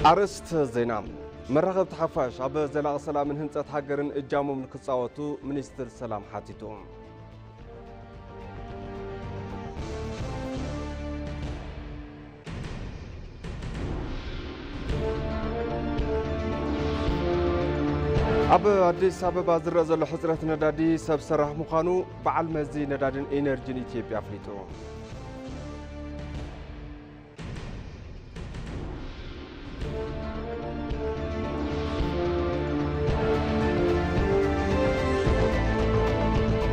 ኣርእስተ ዜና። መራኸብቲ ሓፋሽ ኣብ ዘላቒ ሰላምን ህንጸት ሃገርን እጃሞም ንክጻወቱ ሚኒስትር ሰላም ሓቲቱ። ኣብ ኣዲስ ኣበባ ዝረአ ዘሎ ሕጽረት ነዳዲ ሰብ ሰራሕ ምዃኑ በዓል መዚ ነዳድን ኢነርጂን ኢትዮጵያ ኣፍሊጡ።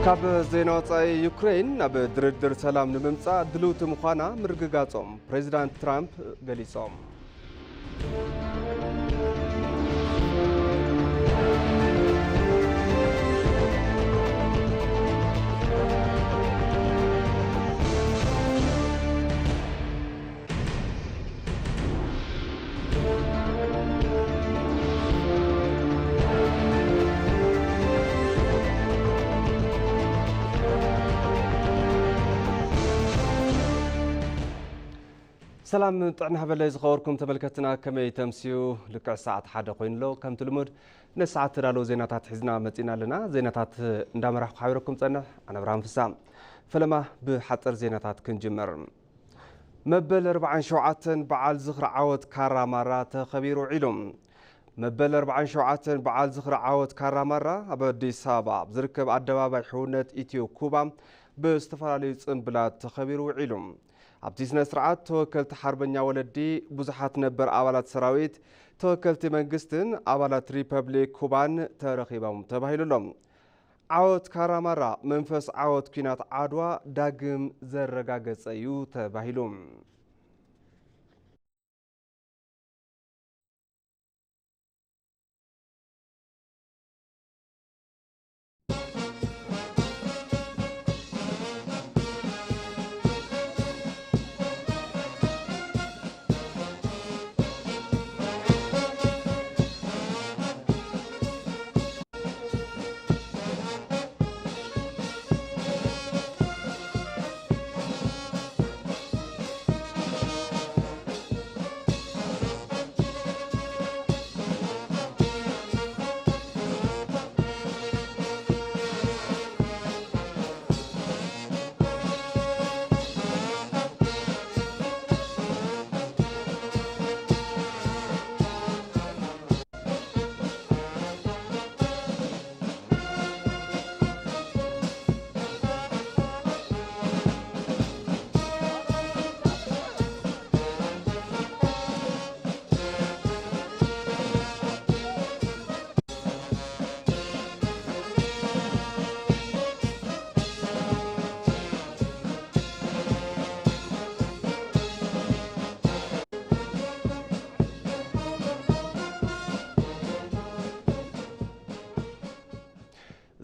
ካብ ዜና ወጻኢ፣ ዩክሬን ናብ ድርድር ሰላም ንምምጻእ ድልውቲ ምዃና ምርግጋጾም ፕሬዚዳንት ትራምፕ ገሊጾም። ሰላም ጥዕና ሃበለይ ዝኸበርኩም ተመልከትና፣ ከመይ ተምስዩ? ልክዕ ሰዓት ሓደ ኮይኑ ኣሎ። ከምቲ ልሙድ ነሰዓት ተዳለዉ ዜናታት ሒዝና መጺና ኣለና። ዜናታት እንዳመራሕኩ ሓቢረኩም ጸንሕ ኣነ ኣብርሃም ፍሳ። ፈለማ ብሓጸር ዜናታት ክንጅምር። መበል ኣርባዓን ሸውዓተን በዓል ዝኽሪ ዓወት ካራ ማራ ተኸቢሩ ውዒሉ። መበል ኣርባዓን ሸውዓተን በዓል ዝኽሪ ዓወት ካራ ማራ ኣብ ኣዲስ ኣበባ ኣብ ዝርከብ ኣደባባይ ሕውነት ኢትዮ ኩባ ብዝተፈላለዩ ጽምብላት ተኸቢሩ ውዒሉ። ኣብቲ ስነ ስርዓት ተወከልቲ ሓርበኛ ወለዲ፣ ብዙሓት ነበር ኣባላት ሰራዊት፣ ተወከልቲ መንግስትን ኣባላት ሪፐብሊክ ኩባን ተረኺቦም ተባሂሉ ኣሎ። ዓወት ካራማራ መንፈስ ዓወት ኲናት ዓድዋ ዳግም ዘረጋገጸ እዩ ተባሂሉ።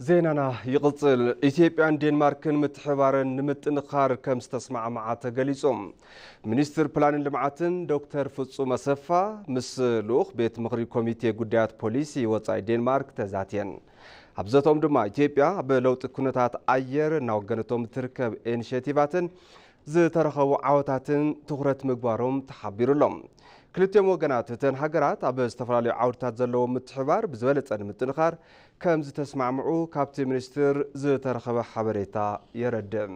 ዜናና ይቕጽል። ኢትዮጵያን ዴንማርክን ምትሕባረን ንምጥንኻር ከም ዝተስማዕማዓ ተገሊጹ። ሚኒስትር ፕላንን ልምዓትን ዶክተር ፍጹም ኣሰፋ ምስ ልኡኽ ቤት ምኽሪ ኮሚቴ ጉዳያት ፖሊሲ ወጻኢ ዴንማርክ ተዛትየን። ኣብ ዘተኦም ድማ ኢትዮጵያ ኣብ ለውጢ ኩነታት ኣየር እናወገነቶም እትርከብ ኢኒሼቲቫትን ዝተረኸቡ ዓወታትን ትኹረት ምግባሮም ተሓቢሩ ኣሎ። ክልቲኦም ወገናት እተን ሃገራት ኣብ ዝተፈላለዩ ዓውድታት ዘለዎም ምትሕባር ብዝበለጸ ንምጥንኻር ከም ዝተስማዕምዑ ካብቲ ሚኒስትር ዝተረኸበ ሓበሬታ የረድእ።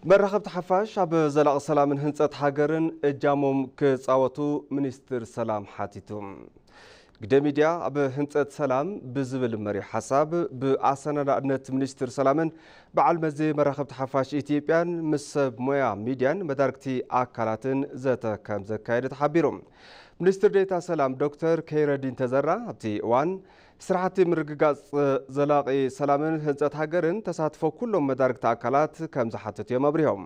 መራኸብቲ ሓፋሽ ኣብ ዘላቒ ሰላምን ህንጸት ሃገርን እጃሞም ክጻወቱ ሚኒስትር ሰላም ሓቲቱ። ግደ ሚድያ ኣብ ህንጸት ሰላም ብዝብል መሪሕ ሓሳብ ብኣሰናዳእነት ሚኒስትር ሰላምን በዓል መዚ መራኸብቲ ሓፋሽ ኢትዮጵያን ምስ ሰብ ሞያ ሚድያን መዳርግቲ ኣካላትን ዘተ ከም ዘካየደ ተሓቢሩ። ሚኒስትር ዴኤታ ሰላም ዶክተር ከይረዲን ተዘራ ኣብቲ እዋን ስራሕቲ ምርግጋጽ ዘላቒ ሰላምን ህንጸት ሃገርን ተሳትፎ ኩሎም መዳርግቲ ኣካላት ከም ዝሓትት እዮም ኣብሪሆም።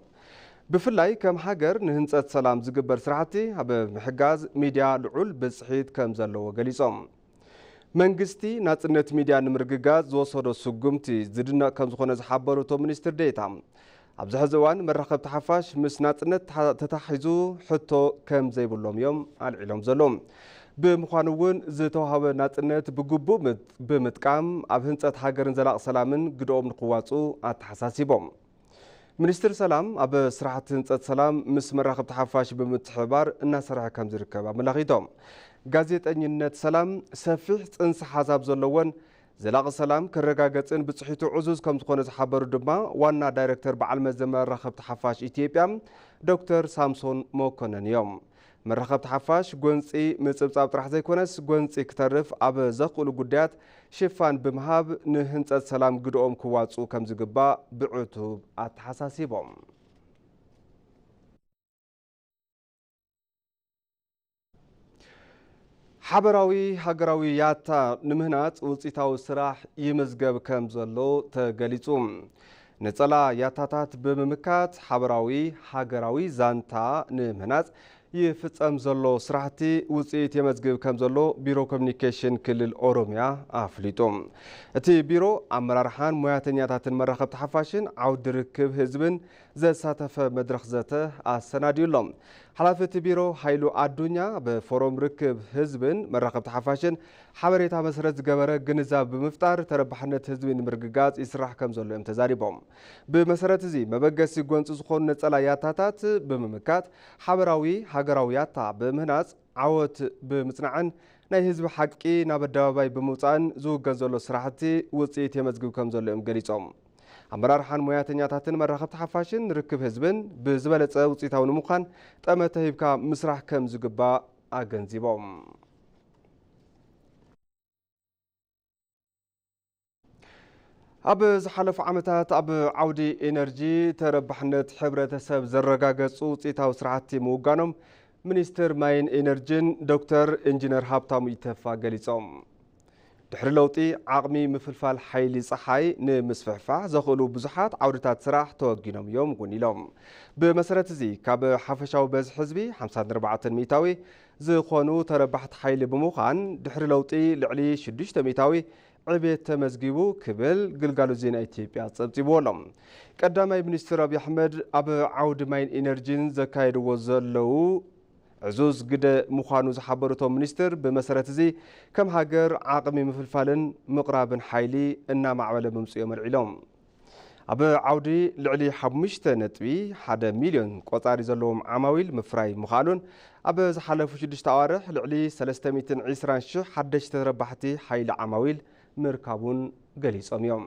ብፍላይ ከም ሃገር ንህንጸት ሰላም ዝግበር ስራሕቲ ኣብ ምሕጋዝ ሚድያ ልዑል ብጽሒት ከም ዘለዎ ገሊጾም። መንግስቲ ናጽነት ሚድያ ንምርግጋጽ ዝወሰዶ ስጉምቲ ዝድነቕ ከም ዝኾነ ዝሓበሩ እቶም ሚኒስትር ዴኤታ፣ ኣብዚ ሕዚ እዋን መራኸብቲ ሓፋሽ ምስ ናጽነት ተታ-፣ ተታሒዙ ሕቶ ከም ዘይብሎም እዮም ኣልዒሎም ዘለዉ። ብምዃኑ እውን ዝተዋህበ ናጽነት ብግቡእ ምጥ-፣ ብምጥቃም ኣብ ህንጸት ሃገርን ዘላቒ ሰላምን ግደኦም ንክዋጽኡ ኣተሓሳሲቦም። ሚኒስትር ሰላም ኣብ ስራሕቲ ህንጸት ሰላም ምስ መራኸብቲ ሓፋሽ ብምትሕብባር እናሰርሐ ከም ዝርከብ ኣመላኺቶም። ጋዜጠኝነት ሰላም ሰፊሕ ጽንሰ ሓሳብ ዘለዎን ዘላቒ ሰላም ክረጋገጽን ብጽሒቱ ዕዙዝ ከም ዝኾነ ዝሓበሩ ድማ ዋና ዳይሬክተር በዓል መዚ መራኸብቲ ሓፋሽ ኢትዮጵያ ዶክተር ሳምሶን መኮነን እዮም። መራኸብቲ ሓፋሽ ጎንጺ ምጽብጻብ ጥራሕ ዘይኮነስ፣ ጎንጺ ክተርፍ ኣብ ዘኽእሉ ጉዳያት ሽፋን ብምሃብ ንህንጸት ሰላም ግድኦም ክዋጽኡ ከም ዝግባእ ብዕቱብ ኣተሓሳሲቦም። ሓበራዊ ሃገራዊ ያታ ንምህናጽ ውጽኢታዊ ስራሕ ይምዝገብ ከም ዘሎ ተገሊጹ። ነጸላ ያታታት ብምምካት ሓበራዊ ሃገራዊ ዛንታ ንምህናጽ ይፍጸም ዘሎ ስራሕቲ ውጽኢት የመዝግብ ከም ዘሎ ቢሮ ኮሚኒኬሽን ክልል ኦሮሚያ ኣፍሊጡ። እቲ ቢሮ ኣመራርሓን ሞያተኛታትን መራኸብቲ ሓፋሽን ዓውዲ ርክብ ህዝብን ዘሳተፈ መድረኽ ዘተ ኣሰናዲኡ ኣሎ። ሓላፊ እቲ ቢሮ ሃይሉ ኣዱኛ ብፎረም ርክብ ህዝብን መራኸብቲ ሓፋሽን ሓበሬታ መሰረት ዝገበረ ግንዛብ ብምፍጣር ተረባሕነት ህዝቢ ንምርግጋጽ ይስራሕ ከም ዘሎ እዮም ተዛሪቦም። ብመሰረት እዚ መበገሲ ጎንፂ ዝኾኑ ነጸላ ያታታት ብምምካት ሓበራዊ ሃገራዊ ያታ ብምህናጽ ዓወት ብምጽናዕን ናይ ህዝቢ ሓቂ ናብ ኣደባባይ ብምውጻእን ዝውገን ዘሎ ስራሕቲ ውፅኢት የመዝግብ ከም ዘሎ እዮም ገሊጾም። ኣመራርሓን ሞያተኛታትን መራኸብቲ ሓፋሽን ርክብ ህዝብን ብዝበለጸ ውፅኢታዊ ንምዃን ጠመተ ሂብካ ምስራሕ ከም ዝግባእ ኣገንዚቦም። ኣብ ዝሓለፉ ዓመታት ኣብ ዓውዲ ኤነርጂ ተረባሕነት ሕብረተሰብ ዘረጋገጹ ውፅኢታዊ ስራሕቲ ምውጋኖም ሚኒስትር ማይን ኤነርጂን ዶክተር ኢንጂነር ሃብታሙ ኢተፋ ገሊጾም። ድሕሪ ለውጢ ዓቕሚ ምፍልፋል ሓይሊ ጸሓይ ንምስፍሕፋሕ ዘኽእሉ ብዙሓት ዓውድታት ስራሕ ተወጊኖም እዮም እውን ኢሎም። ብመሰረት እዚ ካብ ሓፈሻዊ በዝሒ ህዝቢ ሓምሳ ኣርባዕተ ሚእታዊ ዝኾኑ ተረባሕቲ ሓይሊ ብምዃን ድሕሪ ለውጢ ልዕሊ ሽዱሽተ ሚእታዊ ዕቤት ተመዝጊቡ ክብል ግልጋሎት ዜና ኢትዮጵያ ጸብጺብዎ ኣሎ። ቀዳማይ ሚኒስትር ኣብይ ኣሕመድ ኣብ ዓውዲ ማይን ኢነርጂን ዘካየድዎ ዘለዉ ዕዙዝ ግደ ምዃኑ ዝሓበሩ እቶም ሚኒስትር፣ ብመሰረት እዚ ከም ሃገር ዓቕሚ ምፍልፋልን ምቕራብን ሓይሊ እናማዕበለ ምምፅኡ እዮም ኣልዒሎም። ኣብ ዓውዲ ልዕሊ ሓሙሽተ ነጥቢ ሓደ ሚልዮን ቆጻሪ ዘለዎም ዓማዊል ምፍራይ ምኽኣሉን ኣብ ዝሓለፉ ሽዱሽተ ኣዋርሕ ልዕሊ ሰለስተ ሚእትን ዕስራን ሽሕ ሓደሽቲ ተረባሕቲ ሓይሊ ዓማዊል ምርካቡን ገሊጾም እዮም።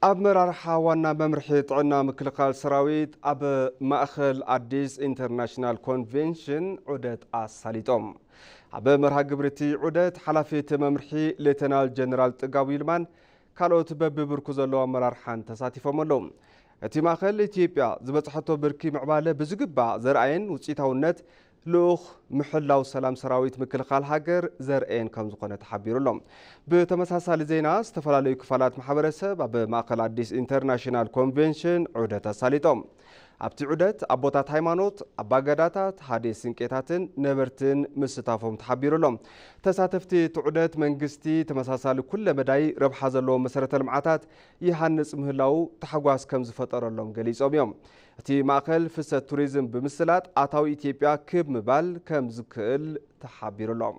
ኣመራርሓ ዋና መምርሒ ጥዕና ምክልኻል ሰራዊት ኣብ ማእኸል ኣዲስ ኢንተርናሽናል ኮንቬንሽን ዑደት ኣሳሊጦም። ኣብ መርሃ ግብሪ እቲ ዑደት ሓላፊ እቲ መምርሒ ሌተናል ጀነራል ጥጋቡ ይልማን ካልኦት በብብርኩ ዘለዉ ኣመራርሓን ተሳቲፎም ኣለዉ። እቲ ማእኸል ኢትዮጵያ ዝበፅሐቶ ብርኪ ምዕባለ ብዝግባእ ዘርኣየን ውፅኢታውነት ልኡኽ ምሕላው ሰላም ሰራዊት ምክልኻል ሃገር ዘርእየን ከም ዝኾነ ተሓቢሩ ኣሎ። ብተመሳሳሊ ዜና፣ ዝተፈላለዩ ክፋላት ማሕበረሰብ ኣብ ማእኸል ኣዲስ ኢንተርናሽናል ኮንቬንሽን ዑደት ኣሳሊጦም። ኣብቲ ዑደት ኣቦታት ሃይማኖት፣ ኣባገዳታት፣ ሃዴ ስንቄታትን ነበርትን ምስታፎም ተሓቢሩ ኣሎ። ተሳተፍቲ እቲ ዑደት መንግስቲ ተመሳሳሊ ኩለ መዳይ ረብሓ ዘለዎም መሰረተ ልምዓታት ይሃንጽ ምህላዉ ታሕጓስ ከም ዝፈጠረሎም ገሊጾም እዮም። እቲ ማእከል ፍሰት ቱሪዝም ብምስላጥ ኣታዊ ኢትዮጵያ ክብ ምባል ከም ዝክእል ተሓቢሩ ኣሎ።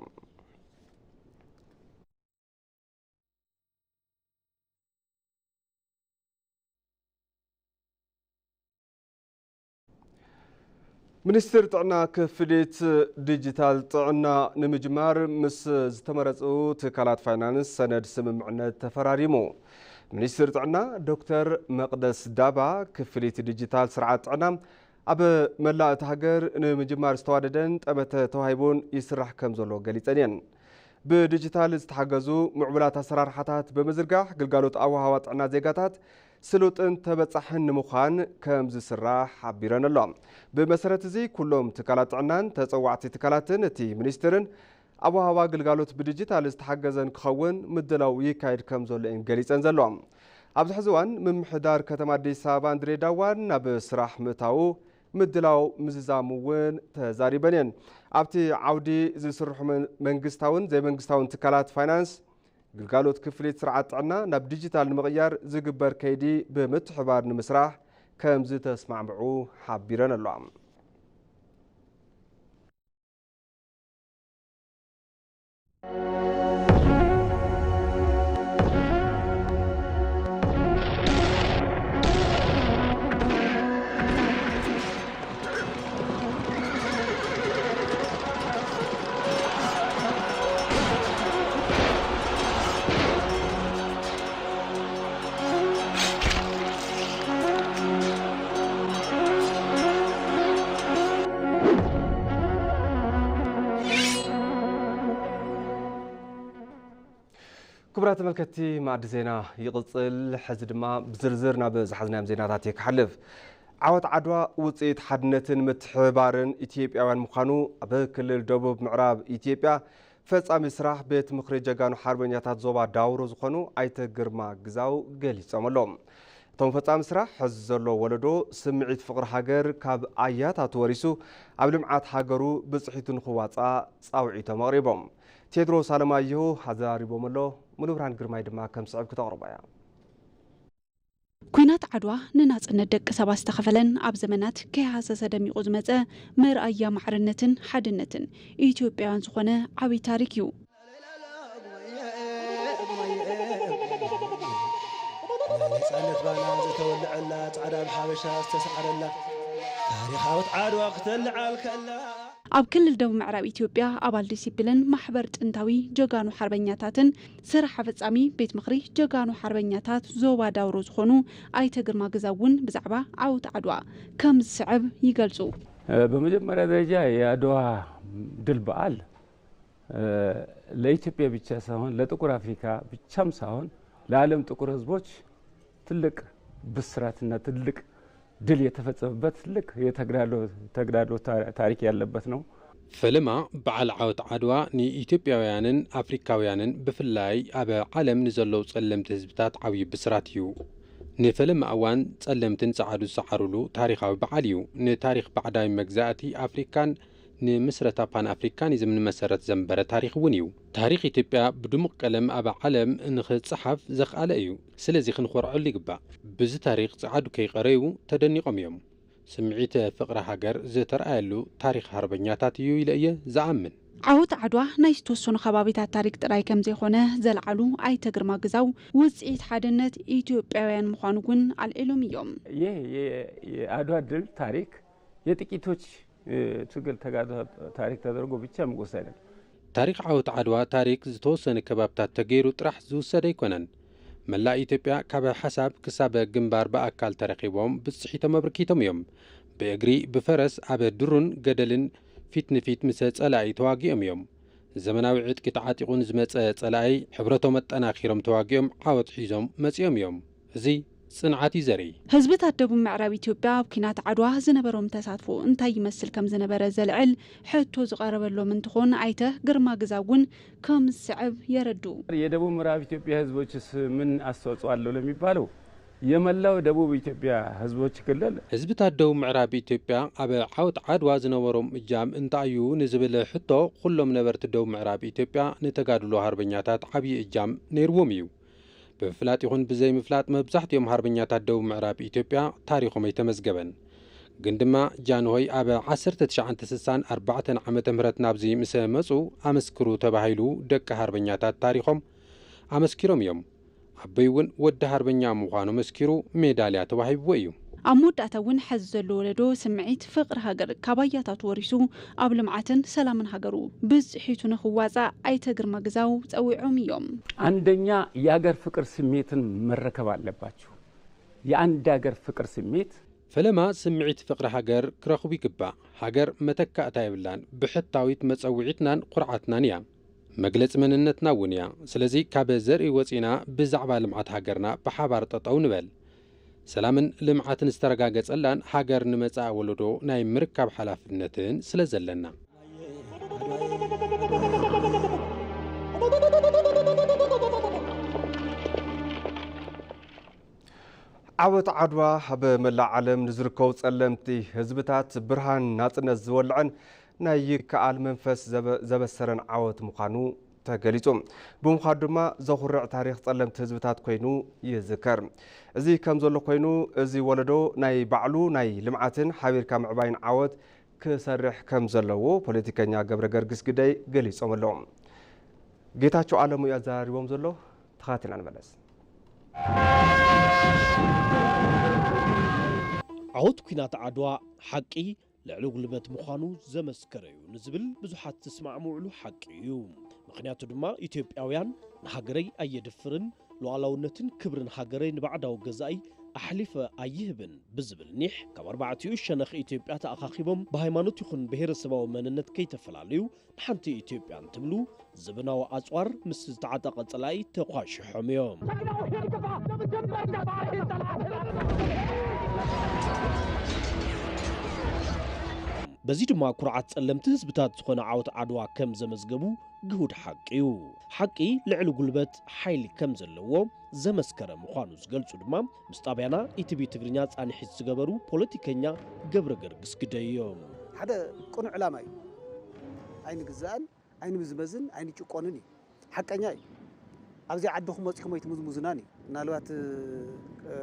ሚኒስትር ጥዕና ክፍሊት ዲጂታል ጥዕና ንምጅማር ምስ ዝተመረፁ ትካላት ፋይናንስ ሰነድ ስምምዕነት ተፈራሪሙ። ሚኒስትር ጥዕና ዶክተር መቕደስ ዳባ ክፍሊት ዲጂታል ስርዓት ጥዕና ኣብ መላእ እታ ሃገር ንምጅማር ዝተዋደደን ጠመተ ተዋሂቡን ይስራሕ ከም ዘሎ ገሊፀን እየን። ብዲጂታል ዝተሓገዙ ምዕቡላት ኣሰራርሓታት ብምዝርጋሕ ግልጋሎት ኣወሃህባ ጥዕና ዜጋታት ስሉጥን ተበጻሕን ንምዃን ከም ዝስራሕ ሓቢረን ኣሎ። ብመሰረት እዚ ኩሎም ትካላት ጥዕናን ተጸዋዕቲ ትካላትን እቲ ሚኒስትርን ኣብ ወሃባ ግልጋሎት ብዲጂታል ዝተሓገዘን ክኸውን ምድላው ይካየድ ከም ዘሎ እየን ገሊጸን ዘለዋ። ኣብዚ ሕዚ እዋን ምምሕዳር ከተማ ኣዲስ ኣበባን ድሬዳዋን ናብ ስራሕ ምእታዉ ምድላው ምዝዛሙ እውን ተዛሪበን እየን። ኣብቲ ዓውዲ ዝስርሑ መን-፣ መንግስታውን ዘይመንግስታውን ትካላት ፋይናንስ፣ ግልጋሎት ክፍሊት ስርዓት ጥዕና ናብ ዲጂታል ንምቕያር ዝግበር ከይዲ ብምትሕባር ንምስራሕ ከም ዝተስማዕምዑ ሓቢረን ኣለዋ። ክቡራት ተመልከትቲ፣ ማዕዲ ዜና ይቕጽል። ሕዚ ድማ ብዝርዝር ናብ ዝሓዝናዮም ዜናታት እየ ክሓልፍ። ዓወት ዓድዋ ውጽኢት ሓድነትን ምትሕብባርን ኢትዮጵያውያን ምዃኑ ኣብ ክልል ደቡብ ምዕራብ ኢትዮጵያ ፈጻሚ ስራሕ ቤት ምኽሪ ጀጋኑ ሓርበኛታት ዞባ ዳውሮ ዝኾኑ ኣይተ ግርማ ግዛው ገሊጾም ኣለዉ። እቶም ፈጻሚ ስራሕ፣ ሕዚ ዘሎ ወለዶ ስምዒት ፍቕሪ ሃገር ካብ ኣያታቱ ወሪሱ ኣብ ልምዓት ሃገሩ ብጽሒቱ ንኽዋጻእ ጻውዒቶም ኣቕሪቦም። ቴድሮስ ኣለማየሁ ኣዘራሪቦም ኣሎ። ሙሉብርሃን ግርማይ ድማ ከም ስዕብ ክተቕርቦ እያ። ኲናት ዓድዋ ንናጽነት ደቂ ሰባት ዝተኸፈለን ኣብ ዘመናት ከይሃሰሰ ደሚቑ ዝመጸ መርኣያ ማዕርነትን ሓድነትን ኢትዮጵያውያን ዝኾነ ዓብዪ ታሪክ እዩ። ነጻነት ባና ዝተወልዐላ፣ ጻዕዳ ብሓበሻ ዝተሰዓረላ፣ ታሪኻዊት ዓድዋ ክተልዓል ከላ። ኣብ ክልል ደቡብ ምዕራብ ኢትዮጵያ ኣባል ዲሲፕሊን ማሕበር ጥንታዊ ጀጋኑ ሓርበኛታትን ስራሕ ፈጻሚ ቤት ምኽሪ ጀጋኑ ሓርበኛታት ዞባ ዳውሮ ዝኾኑ ኣይተ ግርማ ግዛው እውን ብዛዕባ ዓወት ዓድዋ ከም ዝስዕብ ይገልጹ። በመጀመሪያ ደረጃ የአድዋ ድል በዓል ለኢትዮጵያ ብቻ ሳይሆን ለጥቁር አፍሪካ ብቻም ሳይሆን ለዓለም ጥቁር ህዝቦች ትልቅ ብስራትና ትልቅ ድል የተፈጸመበት ትልቅ የተጋድሎ ታሪክ ያለበት ነው። ፈለማ በዓል ዓወት ዓድዋ ንኢትዮጵያውያንን ኣፍሪካውያንን ብፍላይ ኣብ ዓለም ንዘለዉ ጸለምቲ ህዝብታት ዓብዪ ብስራት እዩ። ንፈለማ እዋን ጸለምትን ጸዓዱ ዝሰዓሩሉ ታሪኻዊ በዓል እዩ። ንታሪኽ ባዕዳዊ መግዛእቲ ኣፍሪካን ንምስረታ ፓን ኣፍሪካኒዝም ንመሰረት ዘንበረ ታሪኽ እውን እዩ። ታሪኽ ኢትዮጵያ ብድሙቕ ቀለም ኣብ ዓለም ንኽጸሓፍ ዘኽኣለ እዩ። ስለዚ ክንኾርዐሉ ይግባእ። ብዚ ታሪኽ ጸዓዱ ከይቐረዩ ተደኒቖም እዮም። ስምዒት ፍቕሪ ሃገር ዝተርኣየሉ ታሪኽ ሃርበኛታት እዩ ኢለ እየ ዝኣምን። ዓወት ዓድዋ ናይ ዝተወሰኑ ከባቢታት ታሪክ ጥራይ ከም ዘይኮነ ዘልዓሉ ኣይተ ግርማ ግዛው፣ ውጽኢት ሓድነት ኢትዮጵያውያን ምዃኑ እውን ኣልዒሎም እዮም። ይህ የአድዋ ድል ታሪክ የጥቂቶች ትግል ታሪክ ተደርጎ ብቻ የሚወሰድ አይደለም። ታሪኽ ዓወት ዓድዋ ታሪክ ዝተወሰነ ከባብታት ተገይሩ ጥራሕ ዝውሰድ ኣይኮነን። መላእ ኢትዮጵያ ካብ ሓሳብ ክሳብ ግንባር ብኣካል ተረኺቦም ብፅሒቶም ኣበርኪቶም እዮም። ብእግሪ፣ ብፈረስ፣ ኣብ ዱርን ገደልን ፊት ንፊት ምስ ጸላኢ ተዋጊኦም እዮም። ዘመናዊ ዕጥቂ ተዓጢቑ ንዝመጸ ጸላኢ ሕብረቶም ኣጠናኺሮም ተዋጊኦም ዓወት ሒዞም መጺኦም እዮም። እዚ ጽንዓት እዩ ዘርኢ። ህዝብታት ደቡብ ምዕራብ ኢትዮጵያ ኣብ ኲናት ዓድዋ ዝነበሮም ተሳትፎ እንታይ ይመስል ከም ዝነበረ ዘልዕል ሕቶ ዝቐረበሎም እንትኾን ኣይተ ግርማ ግዛው እውን ከም ዝስዕብ የረድኡ። የደቡብ ምዕራብ ኢትዮጵያ ህዝቦችስ ምን አስተዋጽኦ አለው ለሚባለው የመላው ደቡብ ኢትዮጵያ ህዝቦች ክልል። ህዝብታት ደቡብ ምዕራብ ኢትዮጵያ ኣብ ዓወት ዓድዋ ዝነበሮም እጃም እንታይ እዩ ንዝብል ሕቶ ኩሎም ነበርቲ ደቡብ ምዕራብ ኢትዮጵያ ንተጋድሎ ሃርበኛታት ዓብዪ እጃም ነይርዎም እዩ። ብምፍላጥ ይኹን ብዘይምፍላጥ መብዛሕትኦም ሃርበኛታት ደቡብ ምዕራብ ኢትዮጵያ ታሪኾም ኣይተመዝገበን። ግን ድማ ጃንሆይ ኣብ ዓሰርተ ትሽዓተ ስሳን ኣርባዕተን ዓመተ ምህረት ናብዚ ምስ መጹ ኣመስክሩ ተባሂሉ ደቂ ሃርበኛታት ታሪኾም ኣመስኪሮም እዮም። ኣቦይ እውን ወዲ ሃርበኛ ምዃኑ መስኪሩ ሜዳልያ ተዋሂብዎ እዩ። ኣብ መወዳእታ እውን ሕዚ ዘሎ ወለዶ ስምዒት ፍቕሪ ሃገር ካብ ኣያታቱ ወሪሱ ኣብ ልምዓትን ሰላምን ሃገሩ ብፅሒቱ ንኽዋፃእ ኣይተ ግርማ ግዛው ፀዊዖም እዮም። አንደኛ የሀገር ፍቅር ስሜትን መረከብ አለባችሁ። የአንድ ሀገር ፍቅር ስሜት ፈለማ ስምዒት ፍቕሪ ሃገር ክረኽቡ ይግባእ። ሃገር መተካእታ የብላን። ብሕታዊት መጸውዒትናን ኩርዓትናን እያ። መግለጺ መንነትና እውን እያ። ስለዚ ካብ ዘርኢ ወጺና ብዛዕባ ልምዓት ሃገርና ብሓባር ጠጠው ንበል። ሰላምን ልምዓትን ዝተረጋገጸላን ሃገር ንመጻኢ ወለዶ ናይ ምርካብ ሓላፍነትን ስለ ዘለና። ዓወት ዓድዋ ኣብ መላእ ዓለም ንዝርከቡ ጸለምቲ ህዝብታት ብርሃን ናጽነት ዝወልዐን ናይ ይከኣል መንፈስ ዘበ-፣ ዘበሰረን ዓወት ምዃኑ ተገሊጹ። ብምዃኑ ድማ ዘኹርዕ ታሪኽ ጸለምቲ ህዝብታት ኮይኑ ይዝከር። እዚ ከም ዘሎ ኮይኑ፣ እዚ ወለዶ ናይ ባዕሉ ናይ ልምዓትን ሓቢርካ ምዕባይን ዓወት ክሰርሕ ከም ዘለዎ ፖለቲከኛ ገብረ ገርግስ ግደይ ገሊጾም ኣለዉ። ጌታቸው ኣለሙ እዩ ኣዘራሪቦም ዘሎ። ተኸታቲልና ንመለስ። ዓወት ኲናት ዓድዋ ሓቂ ልዕሊ ጉልበት ምዃኑ ዘመስከረ እዩ ንዝብል ብዙሓት ዝስማዕምዕሉ ሓቂ እዩ። ምኽንያቱ ድማ ኢትዮጵያውያን ንሃገረይ ኣየድፍርን ሉዓላውነትን ክብርን ሃገረይ ንባዕዳዊ ገዛኢ ኣሕሊፈ ኣይህብን ብዝብል ኒሕ ካብ ኣርባዕቲኡ ሸነኽ ኢትዮጵያ ተኣኻኺቦም ብሃይማኖት ይኹን ብሄረሰባዊ መንነት ከይተፈላለዩ ንሓንቲ ኢትዮጵያ እንትብሉ ዘበናዊ ኣጽዋር ምስ ዝተዓጠቐ ጸላኢ ተኳሽሖም እዮም። በዚ ድማ ኩርዓት ጸለምቲ ህዝብታት ዝኾነ ዓወት ዓድዋ ከም ዘመዝገቡ ግሁድ ሓቂ እዩ። ሓቂ ልዕሊ ጉልበት ሓይሊ ከም ዘለዎ ዘመስከረ ምዃኑ ዝገልጹ ድማ ምስ ጣብያና ኢቲቪ ትግርኛ ጻንሒት ዝገበሩ ፖለቲከኛ ገብረ ገርግስ ግደይ እዮም። ሓደ ቅኑዕ ዕላማ እዩ። ኣይንግዛእን፣ ኣይንምዝመዝን፣ ኣይንጭቆንን እዩ። ሓቀኛ እዩ። ኣብዚ ዓድኹም መጺኹም ኣይትምዝምዙናን እዩ። ምናልባት፣ እ፣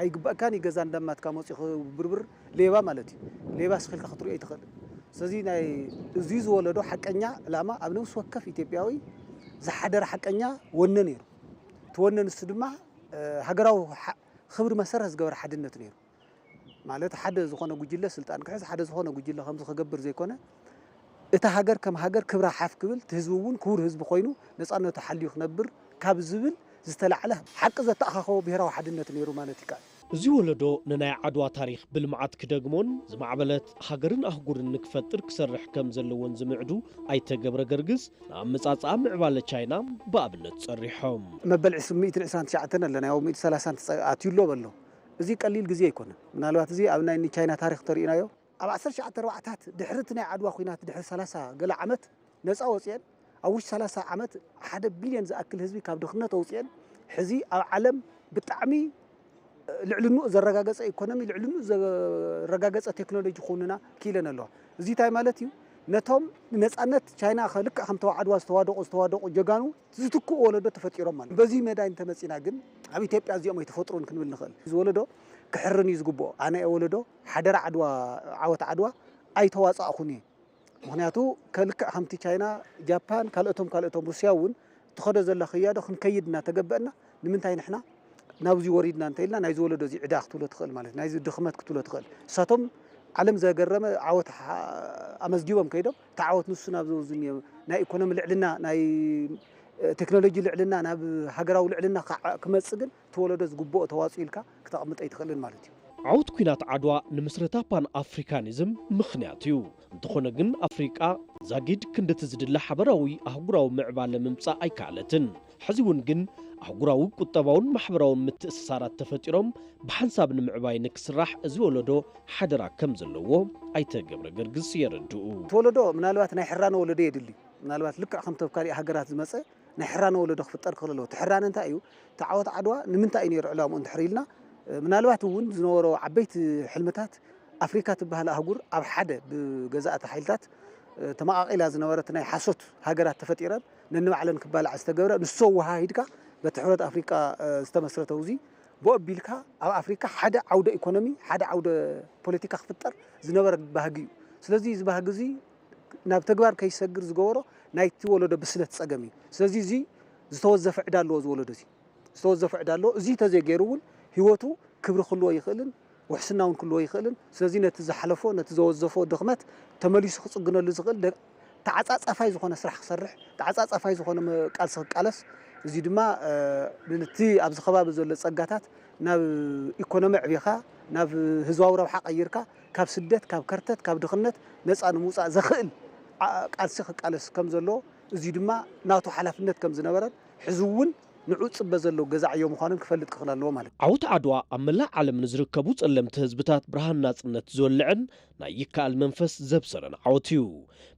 ኣይግባእካን እዩ፣ ገዛ እንዳማትካ መጺኹ ብርብር ሌባ ማለት እዩ። ሌባ ስኺልካ ክትሪኦ ኣይትኽእልን። ስለዚ ናይ እዚ ዝወለዶ ሓቀኛ ዕላማ ኣብ ነፍሲ ወከፍ ኢትዮጵያዊ ዝሓደረ ሓቀኛ ወነ ነይሩ። እቲ ወነ ንሱ ድማ፣ እ፣ ሃገራዊ ሓ-፣ ክብሪ መሰረት ዝገበረ ሓድነት ነይሩ። ማለት ሓደ ዝኾነ ጉጅለ ስልጣን ክሕዝ፣ ሓደ ዝኾነ ጉጅለ ከምዚ ክገብር ዘይኮነ፣ እታ ሃገር ከም ሃገር ክብራ ሓፍ ክብል፣ እቲ ህዝቢ እውን ክቡር ህዝቢ ኮይኑ ነጻነቱ ሓልዩ ክነብር ካብ ዝብል ዝተላዕለ ሓቂ ዘተኣኻኸቦ ብሄራዊ ሓድነት ነይሩ ማለት ይከኣል። እዚ ወለዶ ንናይ ዓድዋ ታሪኽ ብልምዓት ክደግሞን ዝማዕበለት ሃገርን ኣህጉርን ንክፈጥር ክሰርሕ ከም ዘለዎን ዝምዕዱ ኣይተ ገብረ ገርግስ፣ ንኣመጻጽኣ ምዕባለ ቻይና ብኣብነት ጸሪሖም። መበል ዕስራ፣ ሚእትን ዕስራን ትሽዓተን ኣለና፣ ያው ሚእትን ሰላሳን ትጸ-፣ ኣትዩ ኣሎ በሎ። እዚ ቀሊል ግዜ ኣይኮነን። ምናልባት እዚ ኣብ ናይ ቻይና ታሪኽ ተሪእናዮ፣ ኣብ ዓሰርተ ትሽዓተ ኣርባዕታት ድሕሪ እቲ ናይ ዓድዋ ኲናት ድሕሪ ሰላሳ ገለ ዓመት ነጻ ወጽኤን፣ ኣብ ውሽጢ ሰላሳ ዓመት ሓደ ቢልዮን ዝኣክል ህዝቢ ካብ ድኽነት ኣውጽኤን፣ ሕዚ ኣብ ዓለም ብጣዕሚ ልዕልንኡ ዘረጋገጸ ኢኮኖሚ፣ ልዕልንኡ ዘረጋገጸ ቴክኖሎጂ ክውንና ክኢለን ኣለዋ። እዚ እንታይ ማለት እዩ? ነቶም ንነጻነት ቻይና ከ-፣ ልክዕ ከምቲ ኣብ ዓድዋ ዝተዋደቑ፣ ዝተዋደቑ ጀጋኑ ዝትክኡ ወለዶ ተፈጢሮም ማለት። በዚ መዳይ እንተመጺና ግን ኣብ ኢትዮጵያ እዚኦም ኣይተፈጥሩን ክንብል ንኽእል። እዚ ወለዶ ክሕርን እዩ ዝግብኦ። ኣነ እየ ወለዶ ሓደራ ዓድዋ፣ ዓወት ዓድዋ ኣይተዋጻእኹን እየ። ምኽንያቱ ከልክዕ ከምቲ ቻይና፣ ጃፓን፣ ካልኦቶም ካልኦቶም ሩስያ እውን ትኸዶ ዘላ ክያዶ ክንከይድ እናተገበአና ንምንታይ ንሕና ናብዚ ወሪድና እንተኢልና ናይዚ ወለዶ እዚ ዕዳ ክትብሎ ትኽእል ማለት እዩ። ናይዚ ድኽመት ክትብሎ ትኽእል። እሳቶም ዓለም ዘገረመ ዓወት ሓ-፣ ኣመዝጊቦም ከይዶም፣ እቲ ዓወት ንሱ ናብ ዝውዝን እዩ። ናይ ኢኮኖሚ ልዕልና፣ ናይ ቴክኖሎጂ ልዕልና፣ ናብ ሃገራዊ ልዕልና ክዓ-፣ ክመጽእ ግን እቲ ወለዶ ዝግብኦ ተዋፅኦ ኢልካ ክተቕምጦ ኣይትኽእልን ማለት እዩ። ዓወት ኲናት ዓድዋ ንምስረታ ፓን ኣፍሪካኒዝም ምኽንያት እዩ። እንተኾነ ግን ኣፍሪቃ ዛጊድ ክንድቲ ዝድለ ሓበራዊ ኣህጉራዊ ምዕባለ ምምጻእ ኣይከኣለትን። ሕዚ እውን ግን ኣህጉራዊ ቁጠባውን ማሕበራውን ምትእስሳራት ተፈጢሮም ብሓንሳብ ንምዕባይ ንክስራሕ እዚ ወለዶ ሓደራ ከም ዘለዎ ኣይተ ገብረ ገርግስ የረድኡ። እቲ ወለዶ ምናልባት ናይ ሕራነ ወለዶ የድሊ። ምናልባት ልክዕ ከምቲ ኣብ ካሊእ ሃገራት ዝመጸ ናይ ሕራነ ወለዶ ክፍጠር ክኽእል ኣለዎ። እቲ ሕራነ እንታይ እዩ? እቲ ዓወት ዓድዋ ንምንታይ እዩ ነይሩ ዕላምኡ እንድሕር ኢልና፣ እ፣ ምናልባት እውን ዝነበሮ ዓበይቲ ሕልምታት ኣፍሪካ ትበሃል ኣህጉር ኣብ ሓደ ብገዛእቲ ሓይልታት፣ እ፣ ተመቓቒላ ዝነበረት ናይ ሓሶት ሃገራት ተፈጢረን ነንባዕለን ክባላዓ ዝተገብረ፣ ንሱ ኣወሃሂድካ በቲ ሕብረት ኣፍሪቃ፣ እ፣ ዝተመስረተ ውዚ ብኡ ኣቢልካ ኣብ ኣፍሪካ ሓደ ዓውደ ኢኮኖሚ፣ ሓደ ዓውደ ፖለቲካ ክፍጠር ዝነበረ ባህጊ እዩ። ስለዚ እዚ ባህጊ እዚ ናብ ተግባር ከይሰግር ዝገበሮ ናይቲ ወለዶ ብስለት ጸገም እዩ። ስለዚ እዚ ዝተወዘፈ ዕዳ ኣለዎ እዚ ወለዶ እዚ። ዝተወዘፈ ዕዳ ኣለዎ። እዚ ተዘይገይሩ እውን ህይወቱ ክብሪ ክህልዎ ይኽእልን ውሕስና እውን ክህልዎ ይኽእልን። ስለዚ ነቲ ዝሓለፎ፣ ነቲ ዘወዘፎ ድኽመት ተመሊሱ ክጽግነሉ ዝኽእል ደ-፣ ተዓጻጻፋይ ዝኾነ ስራሕ ክሰርሕ፣ ተዓጻጻፋይ ዝኾነ መ-፣ ቃልሲ ክቃለስ፣ እዚ ድማ፣ እ፣ ነቲ ኣብዚ ከባቢ ዘሎ ጸጋታት ናብ ኢኮኖሚ ኣዕቢኻ፣ ናብ ህዝባዊ ረብሓ ቀይርካ፣ ካብ ስደት፣ ካብ ከርተት፣ ካብ ድኽነት ነጻ ንምውጻእ ዘኽእል ዓ-፣ ቃልሲ ክቃለስ ከም ዘሎ፣ እዚ ድማ ናቱ ሓላፍነት ከም ዝነበረን ሕዚ እውን ንዑ ዝጽበ ዘሎ ገዛዕዮ ምዃኑን ክፈልጥ ክኽእል ኣለዎ ማለት እዩ። ዓወት ዓድዋ ኣብ መላእ ዓለም ንዝርከቡ ጸለምቲ ህዝብታት ብርሃን ናጽነት ዝወልዕን ናይ ይከኣል መንፈስ ዘብሰረን ዓወት እዩ።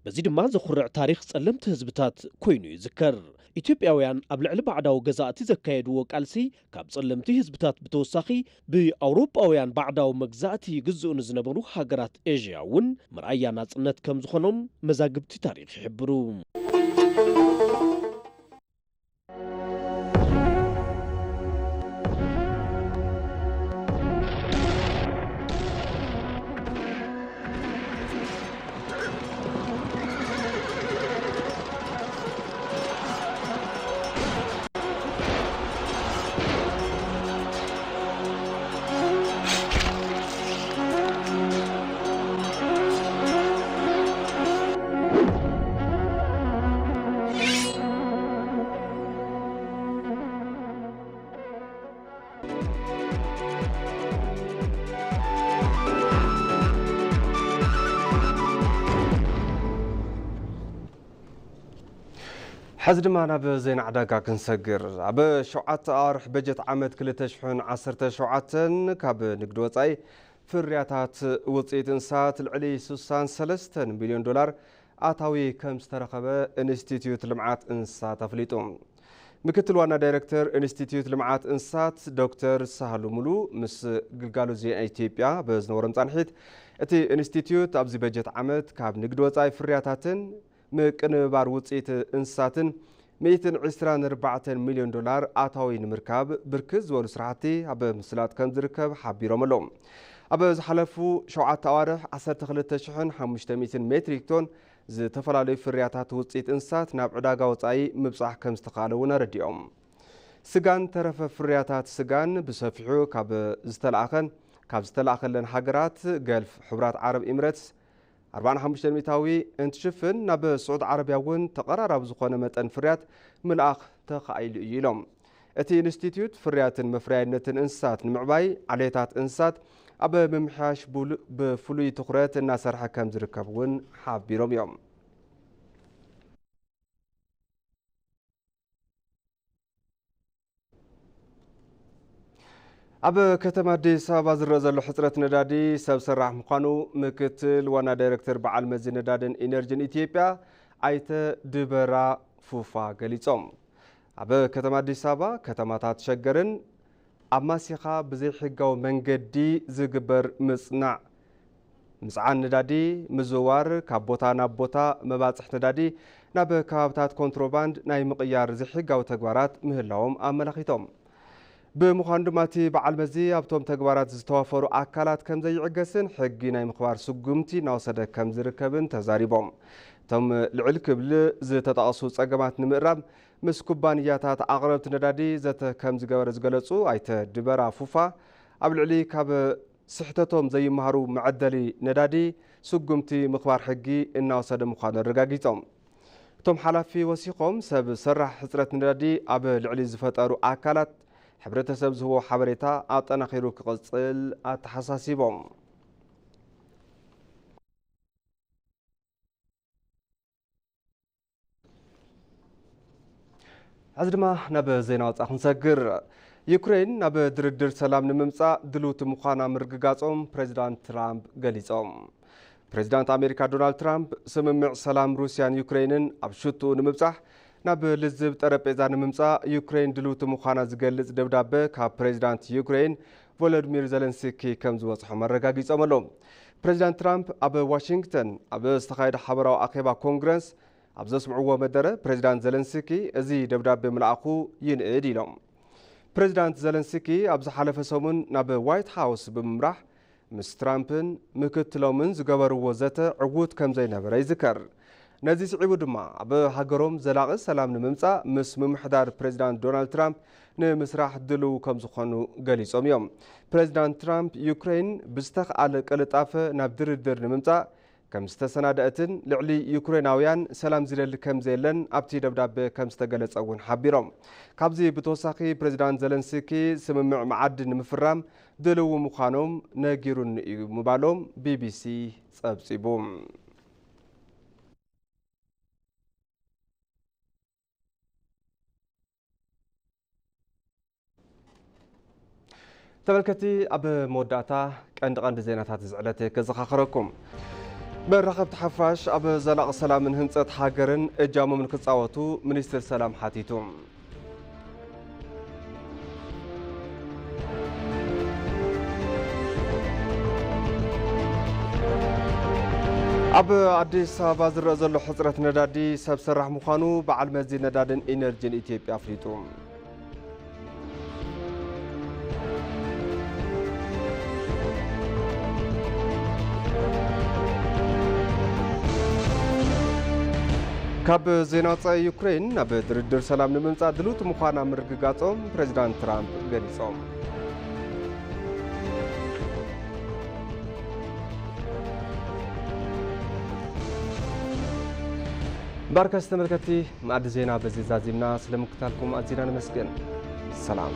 በዚ ድማ ዘኹርዕ ታሪኽ ጸለምቲ ህዝብታት ኮይኑ ይዝከር። ኢትዮጵያውያን ኣብ ልዕሊ ባዕዳዊ ገዛእቲ ዘካየድዎ ቃልሲ፣ ካብ ጸለምቲ ህዝብታት ብተወሳኺ፣ ብኣውሮጳውያን ባዕዳዊ መግዛእቲ ይግዝኡ ንዝነበሩ ሃገራት ኤዥያ እውን መርኣያ ናጽነት ከም ዝኾኖም መዛግብቲ ታሪኽ ይሕብሩ። ሕዚ ድማ ናብ ዜና ዕዳጋ ክንሰግር። ኣብ ሸውዓተ ኣዋርሕ በጀት ዓመት ክልተ ሽሕን ዓሰርተ ሸውዓተን ካብ ንግዲ ወጻኢ ፍርያታት ውጽኢት እንስሳት ልዕሊ ስሳን ሰለስተን ሚልዮን ዶላር ኣታዊ ከም ዝተረኸበ ኢንስቲትዩት ልምዓት እንስሳት ኣፍሊጡ። ምክትል ዋና ዳይሬክተር ኢንስቲትዩት ልምዓት እንስሳት ዶክተር ሳህሉ ሙሉ ምስ ግልጋሎት ዜና ኢትዮጵያ ብዝነበሮም ጻንሒት፣ እቲ ኢንስቲትዩት ኣብዚ በጀት ዓመት ካብ ንግዲ ወጻኢ ፍርያታትን ምቅንባር ውጽኢት እንስሳትን ሚእትን ዕስራን ኣርባዕተን ሚልዮን ዶላር ኣታዊ ንምርካብ ብርክት ዝበሉ ስራሕቲ ኣብ ምስላጥ ከም ዝርከብ ሓቢሮም ኣለዉ። ኣብ ዝሓለፉ ሸውዓተ ኣዋርሕ ዓሰርተ ክልተ ሽሕን ሓሙሽተ ሚእትን ሜትሪክ ቶን ዝተፈላለዩ ፍርያታት ውጽኢት እንስሳት ናብ ዕዳጋ ወጻኢ ምብጻሕ ከም ዝተኻለ እውን ኣረዲኦም። ስጋን ተረፈ ፍርያታት ስጋን ብሰፊሑ ካብ ዝተለኣኸን ካብ ዝተለኣኸለን ሃገራት ገልፍ፣ ሕቡራት ዓረብ ኤምሬትስ፣ ኣርባዓን ሓሙሽተን ሚእታዊ እንትሽፍን፣ ናብ ስዑድ ዓረብያ እውን ተቐራራቢ ዝኾነ መጠን ፍርያት ምልኣኽ ተኻኢሉ እዩ ኢሎም። እቲ ኢንስቲትዩት ፍርያትን መፍረያይነትን እንስሳት ንምዕባይ ዓሌታት እንስሳት ኣብ ምምሕያሽ ቡል-፣ ብፍሉይ ትኹረት እናሰርሐ ከም ዝርከብ እውን ሓቢሮም እዮም። ኣብ ከተማ ኣዲስ ኣበባ ዝረአ ዘሎ ሕጽረት ነዳዲ ሰብ ሰራሕ ምዃኑ ምክትል ዋና ዳይሬክተር በዓል መዚ ነዳድን ኢነርጂን ኢትዮጵያ ኣይተ ድበራ ፉፋ ገሊጾም። ኣብ ከተማ ኣዲስ ኣበባ፣ ከተማታት ሸገርን ኣማሲኻ ብዘይሕጋዊ መንገዲ ዝግበር ምጽናዕ ምጽዓን ነዳዲ፣ ምዝውዋር፣ ካብ ቦታ ናብ ቦታ መባጽሕ ነዳዲ ናብ ከባብታት ኮንትሮባንድ ናይ ምቕያር ዘይሕጋዊ ተግባራት ምህላዎም ኣመላኺቶም። ብምዃኑ ድማ እቲ በዓል መዚ ኣብቶም ተግባራት ዝተዋፈሩ ኣካላት ከም ዘይዕገስን ሕጊ ናይ ምኽባር ስጉምቲ እናወሰደ ከም ዝርከብን ተዛሪቦም። እቶም ልዕል ክብል ዝተጠቐሱ ጸገማት ንምእራም ምስ ኩባንያታት ኣቕረብቲ ነዳዲ ዘተ ከም ዝገበረ ዝገለጹ ኣይተ ድበራ ፉፋ፣ ኣብ ልዕሊ ካብ ስሕተቶም ዘይመሃሩ መዐደሊ ነዳዲ ስጉምቲ ምኽባር ሕጊ እናወሰደ ምዃኑ ኣረጋጊጾም። እቶም ሓላፊ ወሲኾም፣ ሰብ ሰራሕ ሕጽረት ነዳዲ ኣብ ልዕሊ ዝፈጠሩ ኣካላት ሕብረተሰብ ዝህቦ ሓበሬታ ኣጠናኺሩ ክቕጽል ኣተሓሳሲቦም። ሕዚ ድማ ናብ ዜና ወጻኢ ክንሰግር። ዩክሬን ናብ ድርድር ሰላም ንምምጻእ ድልውቲ ምዃና ምርግጋጾም ፕሬዚዳንት ትራምፕ ገሊጾም። ፕሬዚዳንት ኣሜሪካ ዶናልድ ትራምፕ፣ ስምምዕ ሰላም ሩስያን ዩክሬንን ኣብ ሽቱኡ ንምብጻሕ ናብ ልዝብ ጠረጴዛ ንምምጻእ ዩክሬን ድልውቲ ምዃና ዝገልጽ ደብዳበ ካብ ፕሬዚዳንት ዩክሬን ቮሎዲሚር ዘለንስኪ ከም ዝበጽሖም ኣረጋጊጾም ኣለዉ። ፕሬዚዳንት ትራምፕ ኣብ ዋሽንግተን ኣብ ዝተኻየደ ሓበራዊ ኣኼባ ኮንግረስ ኣብ ዘስምዕዎ መደረ፣ ፕሬዚዳንት ዘለንስኪ እዚ ደብዳቤ ምልኣኹ ይንእድ ኢሎም። ፕሬዚዳንት ዘለንስኪ ኣብ ዝሓለፈ ሰሙን ናብ ዋይት ሃውስ ብምምራሕ ምስ ትራምፕን ምክትሎምን ዝገበርዎ ዘተ ዕዉት ከም ዘይነበረ ይዝከር። ነዚ ስዒቡ ድማ ኣብ ሃገሮም ዘላቒ ሰላም ንምምጻእ ምስ ምምሕዳር ፕሬዚዳንት ዶናልድ ትራምፕ ንምስራሕ ድልው ከም ዝኾኑ ገሊጾም እዮም። ፕሬዚዳንት ትራምፕ ዩክሬን ብዝተኽኣለ ቅልጣፈ ናብ ድርድር ንምምጻእ ከም ዝተሰናደአትን ልዕሊ ዩክሬናውያን ሰላም ዝደሊ ከም ዘየለን ኣብቲ ደብዳበ ከም ዝተገለጸ እውን ሓቢሮም። ካብዚ ብተወሳኺ ፕሬዚዳንት ዘለንስኪ ስምምዕ መዓድን ንምፍራም ድልው ምዃኖም ነጊሩኒ እዩ ምባሎም ቢቢሲ ጸብጺቡ። ተመልከቲ፣ ኣብ መወዳእታ ቀንዲ ቀንዲ ዜናታት እዚ ዕለት ከዘኻኽረኩም። መራኸብቲ ሓፋሽ ኣብ ዘላቒ ሰላምን ህንፀት ሃገርን እጃሞም ንክፃወቱ ሚኒስትር ሰላም ሓቲቱ። ኣብ ኣዲስ ኣበባ ዝረአ ዘሎ ሕፅረት ነዳዲ ሰብ ሰራሕ ምዃኑ በዓል መዚ ነዳድን ኢነርጂን ኢትዮጵያ ኣፍሊጡ። ካብ ዜና ወፃኢ፣ ዩክሬን ናብ ድርድር ሰላም ንምምፃእ ድልውቲ ምዃና ምርግጋፆም ፕሬዚዳንት ትራምፕ ገሊፆም። ባርከስ ተመልከትቲ፣ መኣዲ ዜና በዚ ዛዚምና። ስለምክታልኩም ኣዚና ነመስግን። ሰላም።